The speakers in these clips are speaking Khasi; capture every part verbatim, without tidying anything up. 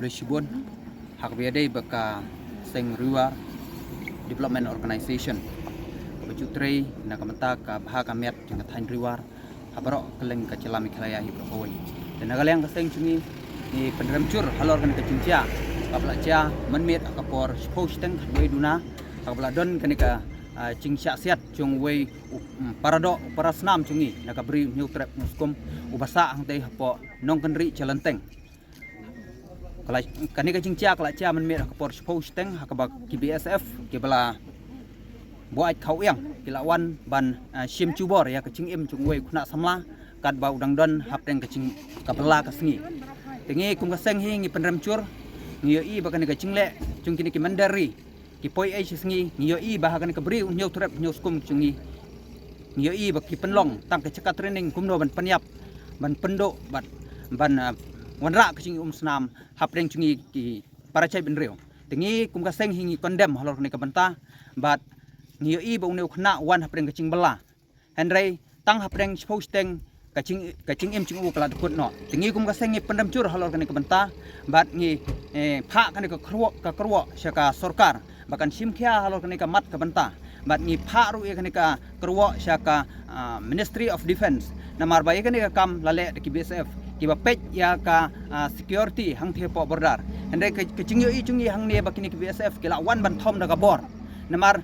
Khublei shibun ha kaba ïadei bad ka seng Ri War Development Organization kaba ju trei na ka bynta ka bha ka miat jong ka thaiñ Ri War ha baroh kylleng ka jylla Meghalaya hi baroh kawei. Te na ka liang ka seng jong ngi ngi pynrem jur halor kane ka jingjia kaba la jia mynmiet ha ka por shiphew shiteng khatwei duna ha kaba la don kane ka, ah, jingshah siat jong uwei u, mm, para doh, u para snam jong ngi na ka Bri u Hynñiewtrep Hynñiewskum uba sah hangtei hapoh Nongkynrih Jalanteng. Ka la, kane ka jingjia ka la jia mynmiet ha ka por shiphew shiteng ha kaba ki B S F kiba la buaid khaw ïang ki la wan ban, ah, shim jubor ïa ka jingim jong uwei u khynnah samla katba u dang don hapdeng ka jing, ka bylla ka sngi. Te ngi kum ka seng hi ngi pynrem jur, ngi ïohi ba kane ka jingleh jong kine ki mynder ri ki poi ei shisngi. Ngi ïohi ba ha kane ka Bri u Hynñiewtrep Hynñiewskum jong ngi, ngi ïohi ba ki pynlong tang ka jaka training kumno ban pynïap, ban pynduh bad ban, ah, wanrah ka jingumsnam hapdeng jong ngi ki para jaitbynriew. Te ngi kum ka seng hi ngi condemn halor kane ka bynta bad ngi ïohi ba une u khynnah u wan hapdeng ka jingbylla. Hynrei tang hapdeng shiphew shiteng ka jing, ka jingim jong u ka la dkut noh. Te ngi kum ka seng ngi pynrem jur halor kane ka bynta bad ngi, eh, phah kane ka kyrwoh, ka kyrwoh sha ka sorkar ba kan shim khia halor kane ka mat ka bynta. Bad ngi phah ruh ïa kane ka kyrwoh sha ka, ah, Ministry of Defence. Namar ba ïa kane ka kam la leh da ki B S F kiba peit ïa ka, ah, security hangtei hapoh border. Hynrei ka, ka jingïohi jong ngi hangne ba kine ki B S F ki la wan ban thom da ka bor. Namar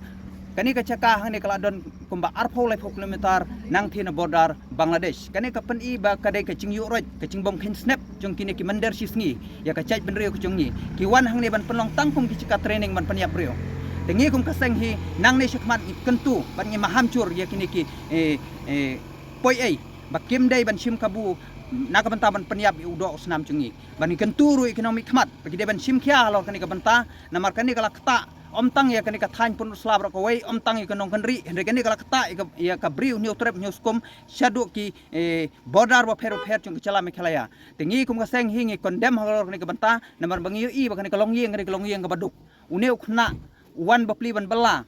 kane ka jaka hangne ka la don kumba arphew laiphew kilometer nangtei na border Bangladesh. Kane ka pyni ba ka dei ka jingïuhroit, ka jingbymkheiñ snep jong kine ki mynder shisngi ïa ka jaitbynriew ka jong ngi. Ki wan hangne ban pynlong tang kum ki jaka training ban pynïap briew. Te ngi kum ka seng hi nangne shakhmat ngi kyntu bad ngi maham jur ïa kine ki, eh, eh, poi ei ba kim dei ban shim kabu na ka bynta ban pynïap ïa u doh u snam jong ngi. Bad ngi kyntu ruh ïa ki nongmihkhmat ba ki dei ban shim khia halor kane ka bynta. Namar kane ka la ktah ym tang ïa kane ka thaiñ Pynursla baroh kawei, ym tang ïa ka Nongkynrih, hynrei kane ka la ktah ïa ka, ïa ka Bri u Hynñiewtrep Hynñiewskum shaduh ki, eh, border bapher bapher jong ka jylla Meghalaya. Te ngi kum ka seng hi ngi condemn halor kane ka bynta namar ba ngi ïohi ba kane ka longïing, kane ka longïing kaba duk. Une u khynnah u wan bapli ban bylla,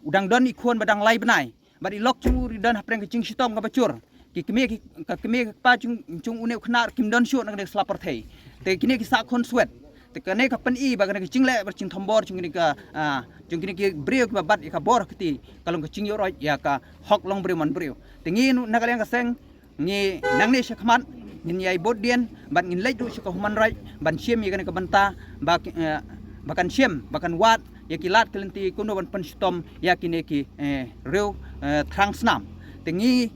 u dang don i khun ba dang lai bnai bad i lok jong u ruh i don hapdeng ka jingshitom kaba jur. Ki kmie ki, ka kmie ka kpa jong, jong une u khynnah kim don shuh na kane ka sla pyrthei. Te kine ki sah khun swet. Te kane ka pyni ba kane ka jingleh bad jingthombor jong kine ka, ah, jong kine ki briew kiba bat ïa ka bor ka kti ka long ka jingïuhroit ïa ka hok long briew man briew. Te ngi na ka liang ka seng ngi nangne shakhmat ngin ïai bud dien bad ngin leit ruh sha ka Human Rights ban shim ïa kane ka bynta ba, eh, ba kan shim, ba kan wad ïa ki lad ki lynti kumno ban pynshitom ïa kine ki, eh, riew, eh, thrang snam. Te ngi,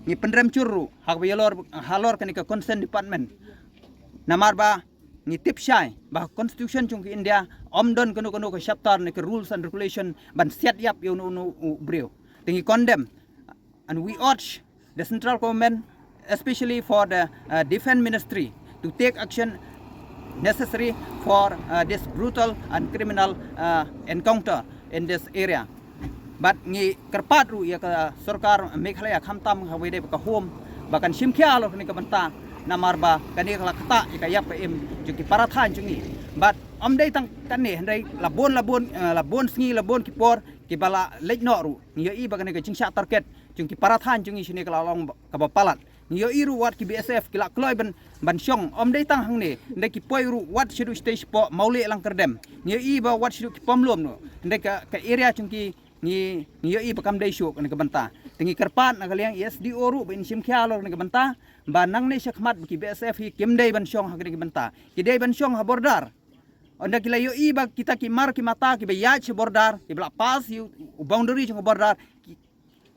ngi pynrem jur ruh ha kaba ïalor halor kane ka concern department. Namar ba ngi tip shai ba constitution jong ka India ym don kano kano ka chapter ne ka rules and regulation ban siat ïap ïa uno uno u briew. Te ngi condemn and we urge the central government, especially for the, uh, defense ministry, to take action necessary for, uh, this brutal and criminal, uh, encounter in this area. Bad ngi kyrpad ruh ïa ka sorkar Meghalaya khamtam kaba ïadei bad ka Home ba kan shim khia halor kane ka bynta namar ba kane ka la ktah ïa ka ïap ka im jong ki para thaiñ jong ngi. Bad ym dei tang kane hynrei la bun la bun, eh, la bun sngi la bun ki por kiba la leit noh ruh ngi ïohi ba kane ka jingshah target jong ki para thaiñ jong ngi shane ka la long ba, kaba palat. Ngi ïohi ruh wat ki B S F ki la kloi ban, ban shong ym dei tang hangne, hynrei ki poi ruh wat shaduh shatei shapoh Mawlieh Langkyrdem. Ngi ïohi ba wat shaduh ki pom lum ruh hynrei ka, ka area jong ki ngi, ngi ïohi ba kam dei shuh kane ka bynta. Te ngi kyrpad na ka liang S D O ruh ba in shim khia halor kane ka bynta ba nangne shakhmat ba ki B S F hi kim dei ban shong ha kane ka bynta. Ki dei ban shong ha border. Ynda ki la ïohi ba kita ki mar ki mata kiba ïaid sha border, kiba la pass ïa u boundary jong ka border, ki,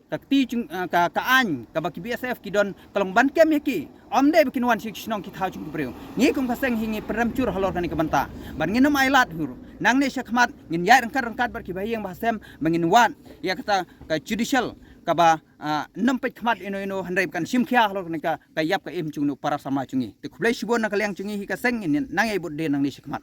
ka kti jong, eh, ka, ka aiñ kaba ki B S F ki don ka long ban kem ïa ki. Ym dei ba kin wan sha ki shnong ki thaw jong ki briew. Ngi kum ka seng hi ngi pynrem jur halor kane ka bynta. Bad ngin ym ailad hi ruh. Nangne shakhmat ngin ïaid ryngkat ryngkat bad ki bahaïing bahasem ba ngin wad ïa kata ka judicial kaba, ah, ym peit khmat ïano ïano hynrei ba kan shim khia halor kane ka, ka ïap ka im jong une u para samla jong ngi. Te khublei shibun na ka liang jong ngi hi ka seng ngin nang ïai bud dien nangne shakhmat.